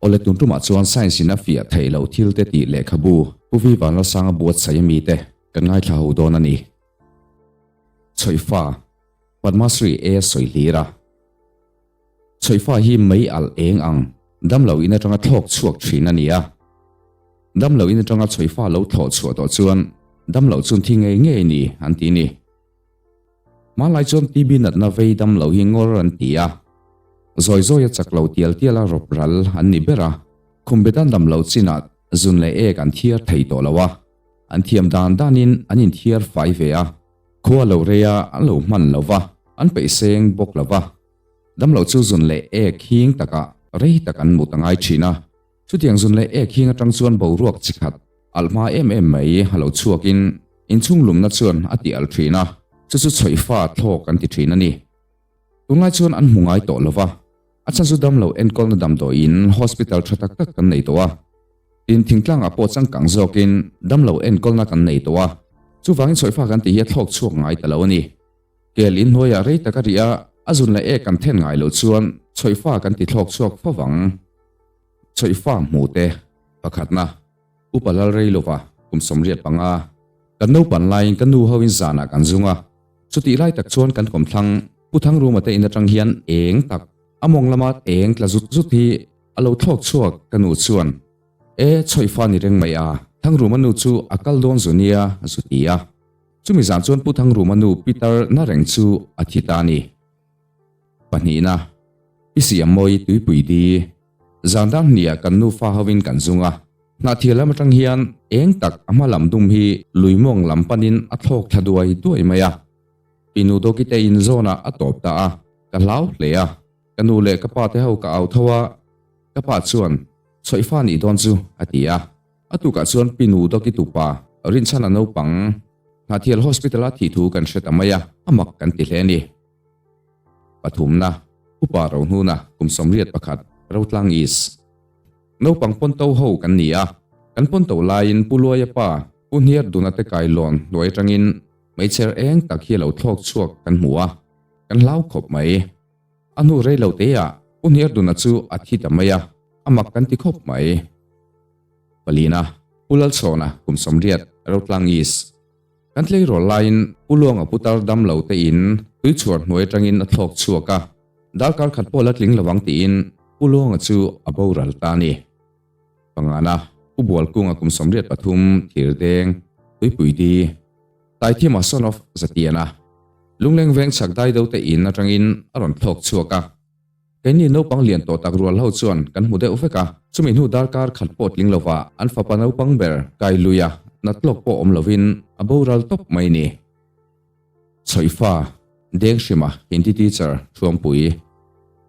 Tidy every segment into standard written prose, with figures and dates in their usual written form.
Awle tun tumah chuan science in a fiah theih loh thil te tih lehkhabu Pu Vi Vanlalsanga buatsaih ami te kan ngaithla ho dawn a ni. Chhawihfa, Padmasri A sawi hlir a. Chhawihfa hi mei alh eng ang damlo in atanga thlawk chhuak thin a ni a. Damlo in atanga chhawihfa lo thlawh chhuah tawh chuan damlo chun thi ngei ngei ni an ti ni. Hmanlai chuan TB natna vei dam lo hi ngawr an ti a. Zawi zawi a chak lo tial tial a rawp ral an ni ber a. Khum betan dam lo chinah zun leh ek an thiar thei tawh lo a. An thiam dan danin an inthiar fai ve a. Khua lo rei a an lo hman lo va, an peih seng bawk lo va. Dam lo chu zun leh ek hing takah rei tak an mut a ngai thin a. Chutiang zun leh ek hing atang chuan boruak chi khat alh hma em em mai a lo chhuakin inchhung lumna chuan a ti alh thin a, chu chu chhawihfa thlawk an ti thin a ni. Tunlai chuan an hmu ngai tawh lova, a chhan chu damlo enkawlna damdawiin hospital tha tak tak kan nei tawh a, tin thingtlangah pawh changkang zawkin damlo enkawlna kan nei tawh a, chuvangin chhawihfa kan tih hi a thlawk chhuak ngai ta lo a ni. Kel inhnuaiah rei tak a rih a, a zun leh ek kan then ngai loh chuan chhawihfa kan ti thlawk chhuak fo vang. Chhawihfa hmu te pakhatna, Upa lal rei lova kum 85, kan naupan laiin ka nu hoin zanah kan zung a, chutih lai tak chuan kan kawmthlang Pu Thangruma te in atang hian eng tak, a mawng lama eng tla zut zut hi a lo thlawk chhuak ka nu chuan, E, chhawihfa ni reng mai a, Thangruma nu chu a kal dawn zu nia, zu ti a. Chumi zan chuan Pu Thangruma nu Peter na reng chu a thi ta a ni. Pahnihna, I siam mawi tuipui di. Zan dar hniah kan nufa hoin kan zung a, Hnahthial lam atang hian eng tak a hma lam dum hi lui mawng lam panin a thlawk thla duai duai mai a. Pinu Dawkite in zawnah a tawp ta a, ka hlau hle a. Ka nu leh ka pa te ho ka au tho a, ka pa chuan, Chhawihfa nih dawn chu, a ti a. A tukah chuan Pinu Dawki tupa Rinchhana naupang Hnahthial Hospital-a thih thu kan hre ta mai a, a mak kan ti hle a ni. Pathumna, Upa Rohnuna, kum 81, Rotlang East. Naupang pawnto ho kan ni a, kan pawnto laiin Pu Luaia pa, Pu Hniar Duna te kailawn hnuai atangin meichher eng tak hi a lo thlawk chhuak kan hmu a, kan hlau khawp mai. A hnu rei lo teah Pu Hniar Duna chu a thi ta mai a, a mak kan ti khawp mai. Palina, Pu Lalchhawna, kum 80, Rotlang East. Kan tleirawl laiin Pu Luanga putar dam lo te in tui chhuar hnuai atangin a thlawk chhuak a, darkar khat pawh la tling lo ang tiin Pu Luanga chu a boral ta a ni. Pangana, Pu Bualkunga kum 83 Thirdeng, Tuipui Di, Taithima son of Zatiana, Lungleng veng chhak dai do te in atangin a rawn thlawk chhuak a. Keini naupang lian tawh tak rual ho chuan kan hmu deuh vek a, chumi hnu darkar khat pawh tling lova an fapa naupang ber kai lui a, nat lawk pawh awm lovin a boral tawp mai ni. Chhawihfa, Denghrima, Hindi teacher, Thuampui.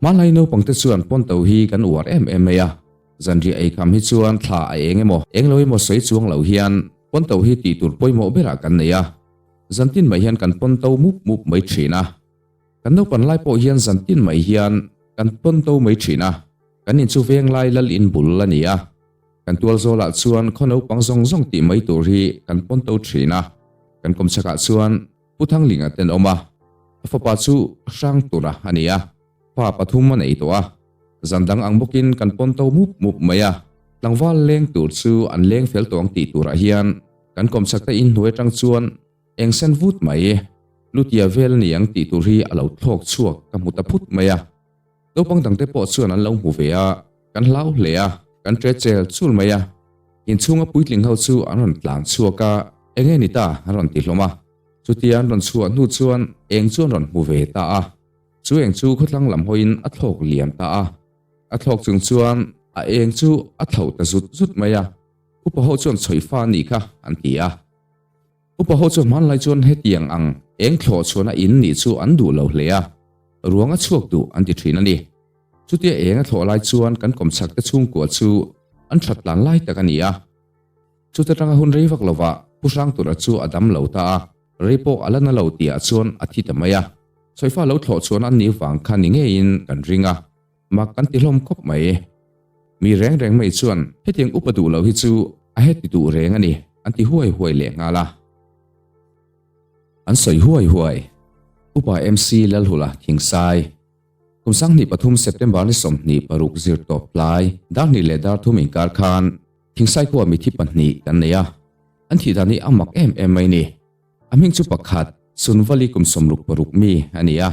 Hmanlai naupangte chuan pawnto hi kan uar em em mai a, zanriah eikham hi chuan thla a eng emaw eng lo emaw sawi chuang lo hian pawnto hi tih tur pawimawh berah kan nei a, zantin mai hian kan pawnto mup mup mai thin a. Kan naupan lai pawh hian zan tin mai hian kan pawn to mai thin a, kan in chu veng lai lal in bul a ni a. Kan tual zawlah chuan khaw naupang zawng zawng tih mai tur hi kan pawn to thin a. Kan kawmchhakah chuan Pu Thanglinga ten awm a, a fapa chu hrang tura a ni a, fa pathum a nei tawh a. Zan dang ang bawkin kan pawn to mup mup mai a, tlangval leng tur chu an leng fel tawh ang tih turah hian kan kawmchhak te in hnuai atang chuan eng sen vut mai. Lutia vel a ni ang tih tur hi a lo thlawk chhuak ka hmu ta phut mai a. Naupang dangte pawh chuan an lo hmu ve a, kan hlau hle a, kan tre chel chul mai a. Inchhunga puitling ho chu an rawn tlan chhuak a, eng nge ni ta an rawn ti hlawm a. Chutia an rawn chhuah hnu chuan eng chu an rawn hmu ve ta a. Chu eng chu khawthlang lam hawiin a thlawk liam ta a. A thlawk chung chuan a eng chu a thlo ta zut zut mai a. Upa ho chuan chhawifa a nih kha an ti a. Upa ho chuan hmanlai chuan hetiang ang eng thlawh chhuahna in nih chu an duh lo hle a, ruang a chhuak duh an ti thin a ni. Chutia eng a thlawh lai chuan kan kawmchhak te chhungkua chu an that tlan lai tak a ni a. Chuta tanga hun rei vak lovah Pu Hrangtura chu a dam lo ta a, rei pawh a la na lo tihah chuan a thi ta mai a. Sawifa lo thlawh chhuahna an nih vang kha ni ngeiin kan ring a, mak kan ti hlawm khawp mai. Mi reng reng mai chuan hetiang upa duh lo hi chu a heti duh reng a ni an ti huai huai leh nghal a. An sawi huai huai. Upa MC Lalhula Thingsai. Kum 2003 September ni 26 zirtawp tlai dar hnih leh dar thum inkar khan Thingsai khua mithi pahnih kan nei a, an thih dan hi a mak em em mai ni. A hming chu pakhat Sunvali kum 66 mi a ni a,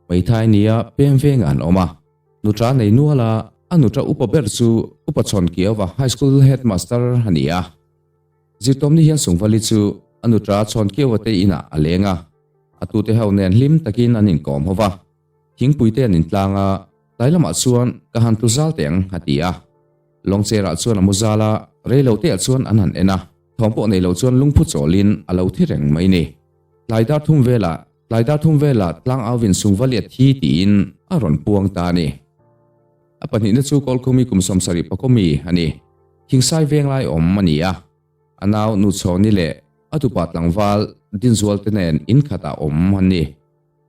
hmeithai nia peng vengah an awm a. Nuṭa nei nual a, a nuṭa upa ber chu Upa Chhawnkiauva High School Headmaster a ni a. Zirtawmni hian Sungvali chu a nuṭa Chhawnkiauva te inah a leng a, a tute ho nen hlim takin an inkawm ho va. Thingpui te an intlang a, tlai lamah chuan ka han tlu zal teh ang a ti a. Lawngcherah chuan a mu zal a, reilo teah chuan an han en a, thawm pawh nei lo chuan lungphu chawlin a lo thi reng mai ni. Tlai dar thum velah Tlai dar thum velah tlang auvin Sungvali a thi tiin a rawn puang ta a ni. A pahnihna chu Kawlkhumi kum 70 pakawmi a ni. Thingsai venglai awm a ni a. A nau Nuchhawni leh a tupa tlangval Dinzual te nen in khatah awm an ni.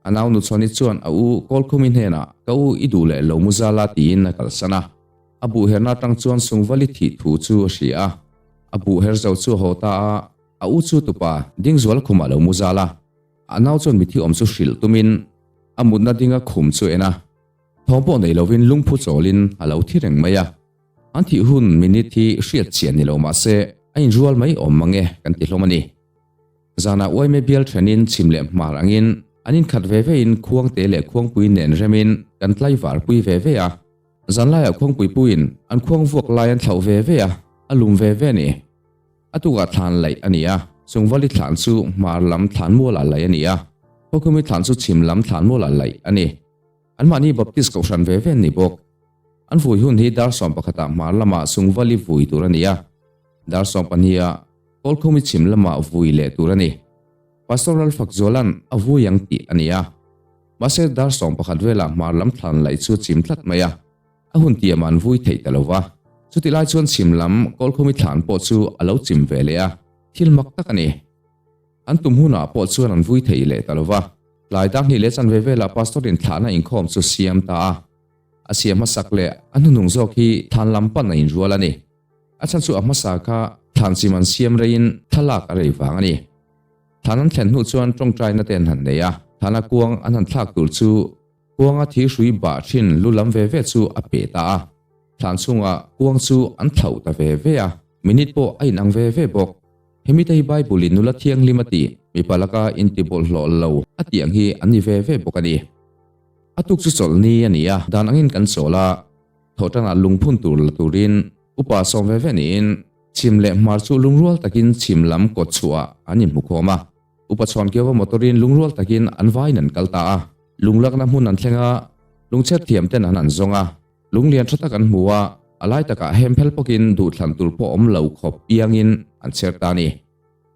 A nau Nuchhawni chuan a u Kawlkhumi hnenah ka u i duh leh lo mu zala tiin a kalsan a. A buh herna atang chuan Sungvali thih thu chu a hria a. A buh her zo chu a haw ta a, a u chu tupa Dingzuala khumah lo mu zal a. A nau chuan mithi awm chu hrilh tumin a mutna dinga khum chu en a, thawm pawh nei lovin lungphu chawlin a lo thi reng mai a. An thih hun minute hi hriat chian ni lo mah se a inrual mai awm mang e kan ti hlawm a ni. Zanah uaime bial thenin chhim leh hmar angin an inkhat ve vein khuangte leh khuangpui nen remin kan tlaivar pui ve ve a. Zanlaiah khuangpui puiin an khuang vuak lai an thlauh ve ve a, a lum ve ve a ni. A tukah thlan laih a ni a, Sungvali thlan chu hmar lam thlan mualah laih a ni a, Khawkhumi thlan chu chhim lam thlan mualah laih a ni. Anmahni Baptist kohhran ve ve an ni bawk. An vui hun hi dar sawmpakhatah hmar lamah Sungvali vui tur a ni a, dar sawmpahniha Kawlkhumi chhim lamah vui leh tur a ni. Pastor Lalfakzuala'n a vui ang tih a ni a, mahse dar 11 velah hmar lam thlan laih chu a chim tlat mai a. A hun tiam an vui theih ta lo va, chutih lai chuan chhim lam Kawlkhumi thlan pawh chu a lo chim ve leh a, thil mak tak a ni. An tum hunah pawh chuan an vui thei leh ta lo va, tlai dar hnih leh chanve velah Pastor in thlahna inkhawm chu siam ta a. A siam hmasak leh a hnuhnung zawk hi thlan lam pan a inrual a ni. A chhan chu a hmasa kha thlan chim an siam reiin thlalak a rei vang a ni. Thlan an thlen hnu chuan tawngtaina te an han nei a, thlana kuang an han thlak tur chu Kuanga thirhrui bah thin lu lam ve ve chu a pe ta a, thlan chhungah kuang chu an thlauh ta ve ve a, minute pawh a inang ve ve bawk. Hemi te hi Bible in nula thianghlim a tih, mipa laka intibawlhhlawh lo a tih ang hi an ni ve ve bawk a ni. A tuk chu chawlhni a ni a, dan angin kan chawl a, thawhtanah lungphun tur la turin upa sawm ve ve niin chhim leh hmar chu lungrual takin chhim lam kawt chhuahah an inhmukhawm a. Upa Chhawnkiauva motor-in lungrual takin an vaiin an kal ta a. Lunglakna hmun an thleng a, lungchher thiam ten an han zawng a. Lunglian tha tak an hmu a, a lai takah hem phel pawkin duhthlan tur pawh awm lo khawp piangin an chher ta a ni.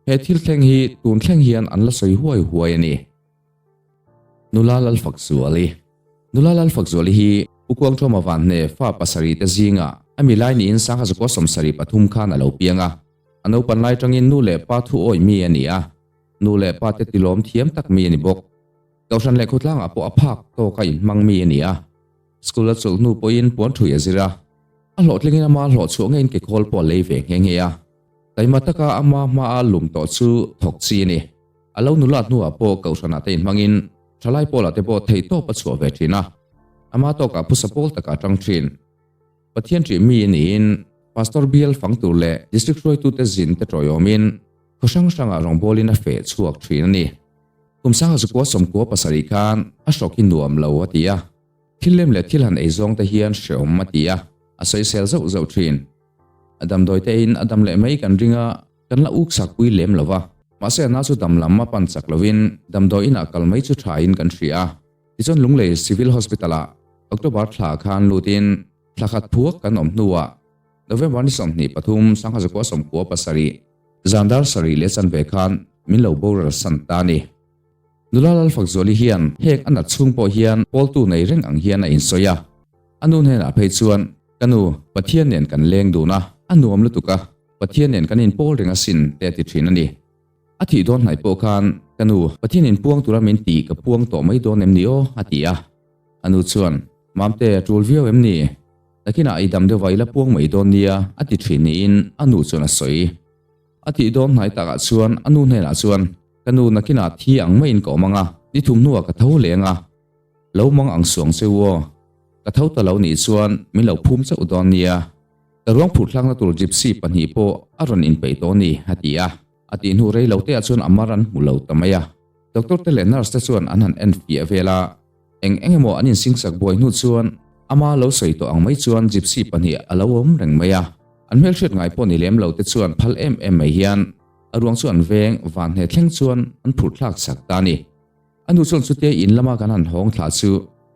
He thil thleng hi tun thleng hian an la sawi huai huai a ni. Nula Lalfakzuali Nula Lalfakzuali hi Pu Kuangthawma Vanhne fa pasarih te zinga a mi lai niin Sangha Zakua 73 khan a lo piang a. A naupan lai tangin nu leh pa thu awih mi a ni a, nu leh pa te tilawm thiam tak mi a ni bawk. Kohhran leh khawtlangah pawh a phak tawka inhmang mi a ni a, school a chawlh hnu pawhin puan thui a zir a, a hlawhtlingin ama hlawh chhuah ngeiin kekhawl pawh a lei ve nghe nghe a. Taima taka ama hmaa lum tawh chu thawk chi a ni. A lo nulat hnuah pawh kohhranah te inhmangin thalai pawlah te pawh theihtawp a chhuah ve thin a, ama tawkah phusa pawl takah a tang thin. Pathian ṭih mi niin Pastor bial fang tur leh District hruaitute zin te ṭawiawmin khaw hrang hrangah rawngbawlin a feh chhuak ṭhin a ni. Kum sanga zakua 97 khan a hrawk hi nuam lo a ti a, thil lem leh thil han ei zawng te hian hreawm a ti a, a sawisel zauh zauh ṭhin. A damdawi te in a dam leh mai kan ring a, kan la uk sak pui lem lo va, mahse a na chu dam lam a pan chak lovin damdawi inah kal mai chu ṭhain kan hria a. Tichuan Lunglei Civil Hospital-ah October thla khan lutin thla khat phuak kan awm hnuah November ni 23 1997 zan dar sarih leh chanve khan min lo boral san ta a ni. Nula Lalfakzuali hian heng a nat chhung pawh hian pawltu nei reng ang hian a insawi a. A nu hnenah phei chuan, Ka nu, Pathian nen kan leng dun a, a nuam lutuk a, Pathian nen kan inpawl reng asin te a ti thin a ni. A thih dawn hnaih pawh khan, Ka nu, Pathianin puang tura min tih ka puang tawh mai dawn em ni aw? a ti a. A nu chuan, Mamte, a tul viau em ni? Nakinah i dam deuhva i la puang mai dawn nia, a ti thin niin a nu chuan a sawi. A thih dawn hnaih takah chuan a nu hnenah chuan, Ka nu, nakinah thi ang maiin ka awm ang a, ni thum hnuah ka tho leng a, lo mang ang suang che u aw. Ka tho ta lo nih chuan min lo phum chauh dawn nia. Ka ruang phurh thlakna tur gypsy pahnih pawh a rawn inpeih tawh ni, a ti a. A tih hnu rei lo te ah chuan a mar an hmu lo ta mai a. Doctor te leh nurse te chuan an han en fiah vel a. Eng eng emaw an insingsak buai hnu chuan ama lo sawi tawh ang mai chuan gypsy pahnih a lo awm reng mai a. An hmelhriat ngai pawh ni lem lo te chuan phal em em mai hian a ruang chu an veng van hne thleng chuan an phurh thlak sak ta a ni. A nu chuan chutia in lama kan han hawng thlah chu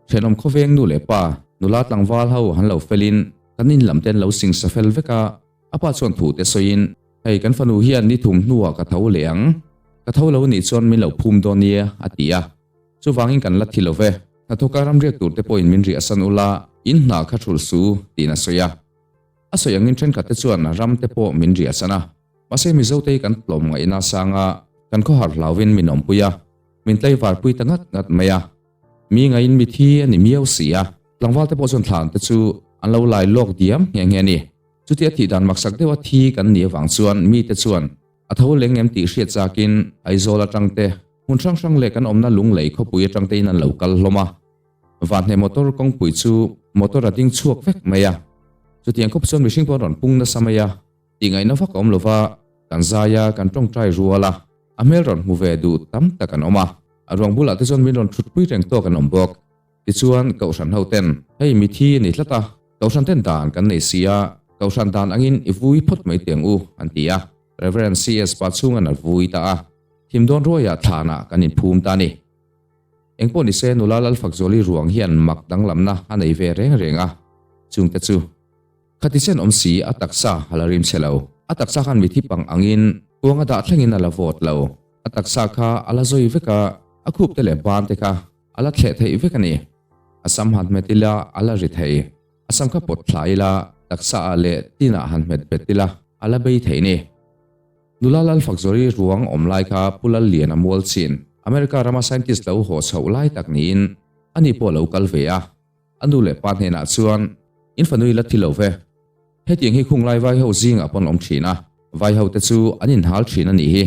thenawm khawveng nu leh pa, nula tlangval ho han lo felin kan in lam te an lo sing sa fel vek a, a pa chuan thu te sawiin, Hei kan fanu hian ni thum hnuah ka tho leh ang, ka tho lo nih chuan min lo phum dawn nia a ti a, chuvangin kan la thi lo ve, hnathawka ramriak tur te pawhin min riahsan ula, in hna kha thulh su tiin a sawi a. A sawi angin thenkhat te chuan ram te pawh min riahsan a. Mahse Mizote hi kan tlawm ngaihna sanga kan khawhar hlauvin min awmpui a, min tlaivarpui ta ngat ngat mai a. Mi ngaiin mithi a ni miau si a, tlangval te pawh chuan thlan te chu an lo lai lawk diam nghe nghe a ni. Chutia thih dan maksak deuha thi kan nih avang chuan mite chuan a tho leng em tih hriat chakin Aizawl atang te, hmun hrang hrang leh kan awmna lunglei khawpui atang tein an lo kal hlawm a. Vanhne motor kawngpui chu motor a ding chhuak vek mai a. Chutiang khawp chuan mihring pawh an rawn pung nasa mai a. Tih ngaihna vak a awm lova, kan zai a, kan tawngtai rual a, a hmel rawn hmu ve duh tam tak an awm a. A ruang bulah te chuan min rawn thutpui reng tawk an awm bawk. Tichuan, Kohhran ho ten, Hei mithi a ni tlat a, Kohhran ten dan kan nei si a, Kohhran dan angin i vui phawt mai teh ang u, an ti a. Reverend CS pa chhunga'n a vui ta a. Thim dawn ruaiah thlanah kan inphum ta a ni. Engpawh nise nula Lalfakzuali ruang hian mak danglamna a nei ve reng reng a, chungte chu. Khati chen awm si a taksa a la rim chhe lo. A taksa khan mithi pang angin kuang a dah thlengin a la vawt lo. A taksa kha a la zawi vek a, a khup te leh ban te kha a la thleh theih vek a ni. A sam han hmet ila a la ri thei. A sam kha pawt thla ila taksa ah leh tin ah han hmet bet ila a la bei thei ni. Nula Lalfakzawri ruang awm lai kha Pu Lalliana mual chin, America rama scientist lo haw chhoh lai tak niin ani pawh a lo kal ve a. A nu leh pa hnenah chuan, In fanu i la thi lo ve. Hetiang hi khunglai vai ho zingah pawn awm thin a, vai ho te chu an inhal thin a nih hi.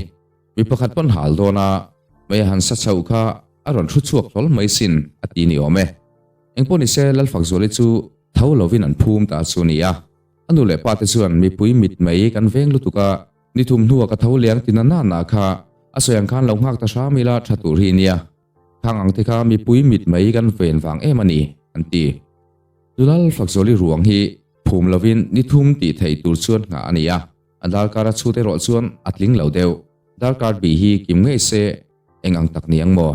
Mi pakhat pawn hal dawn a, mei a han sa chhoh kha a rawn thu chhuak hlawl mai sin, a ti ni awm e. Engpawh nise Lalfakzuali chu tho lovin an phum ta chu a ni a. A nu leh pa te chuan mipui mit mai kan veng lutuk a, ni thum hnuah ka tho liang ti na na na kha a sawi ang khan lo nghak ta hram ila tha tur hi nia. Khang ang te kha mipui mit mai kan ven vang em a ni, an ti. Lal Fakzuali ruang hi phum lovin ni thum tih theih tur chuan nghah a ni a, a darkar a chhut erawh chuan a tling lo deuh. Darkar bih hi kim ngei se eng ang tak ni ang maw?